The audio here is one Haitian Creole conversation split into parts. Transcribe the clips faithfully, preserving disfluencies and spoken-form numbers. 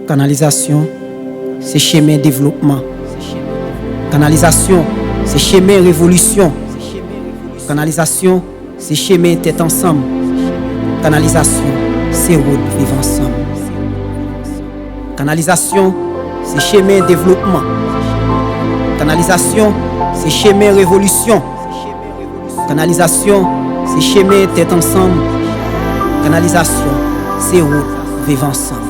Kanalizasyon se chemen devlopman. Kanalizasyon se chemen revolisyon. Kanalizasyon se chemen tèt ansanm. Kanalizasyon se wout viv ansanm. Kanalizasyon se chemen devlopman. Kanalizasyon se chemen revolisyon. Kanalizasyon se chemen tèt ansanm. Kanalizasyon se wout viv ansanm.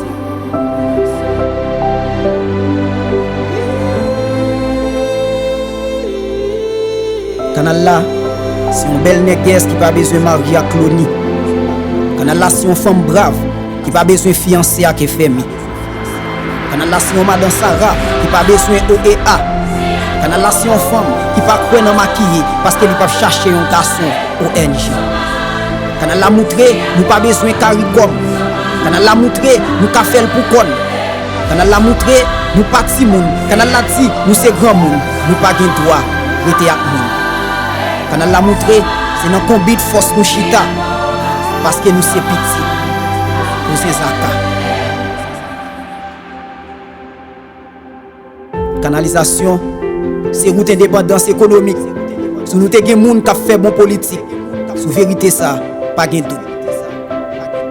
Kanal la se yon bèl nègès ki pa bezwen marye ak Loni. Kanal la se yon fanm brav ki pa bezwen fiyanse ak F M I. Kanal la se yon madan Sara ki pa bezwen O E A. Kanal la se yon fanm ki pa kwè nan makiye paske li p ap chache yon gason O N G. Kanal la moutre nou pa bezwen karikòm. Kanal la moutre nou ka fè l pou kò n. Kanal la moutre nou pa timoun. Kanal la di nou se granmoun. Nou pa gen dwa rete ak moun. Kanal la moutre se nan konbit fòs nou chita. Paske nou se pitit Koze Zaka. Kanalizasyon se wout endepandans ekonomik. Si nou te gen moun k ap fè bon politik, sou verite sa, pa gen dout.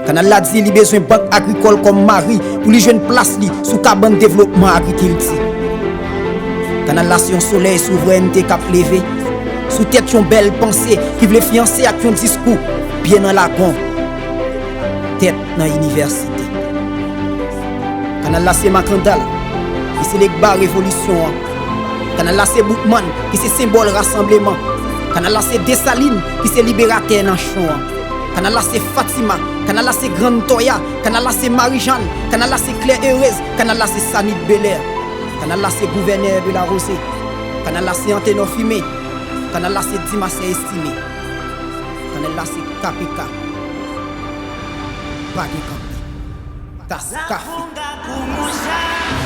Kanal la di li bezwen bank agrikòl kòm mari pou li jwenn plas li sou kabann devlopman agrikilti. Kanal la se yon solèy souvrènte k ap leve sou tèt yon bèl panse ki vle fiyanse ak yon diskou pye nan lagon, tèt nan inivèsite. Kanal la se Makandal ki se legba revolisyon an. Kanal la se Boukman ki se senbòl rasanbleman. Kanal la se Desalin ki se liberatè nanchon an. Kanal la se Fatima. Kanal la se Grann Toya. Kanal la se Marijàn. Kanal la se Klè Erez. Kanal la se Sanit Belè. Kanal la se gouvènè de la Rose. Kanal la se Antenò Fimen. Kanal la se Dimasè Estime. Kanal la se K P K. Pa gen kanpe. Tas kafe.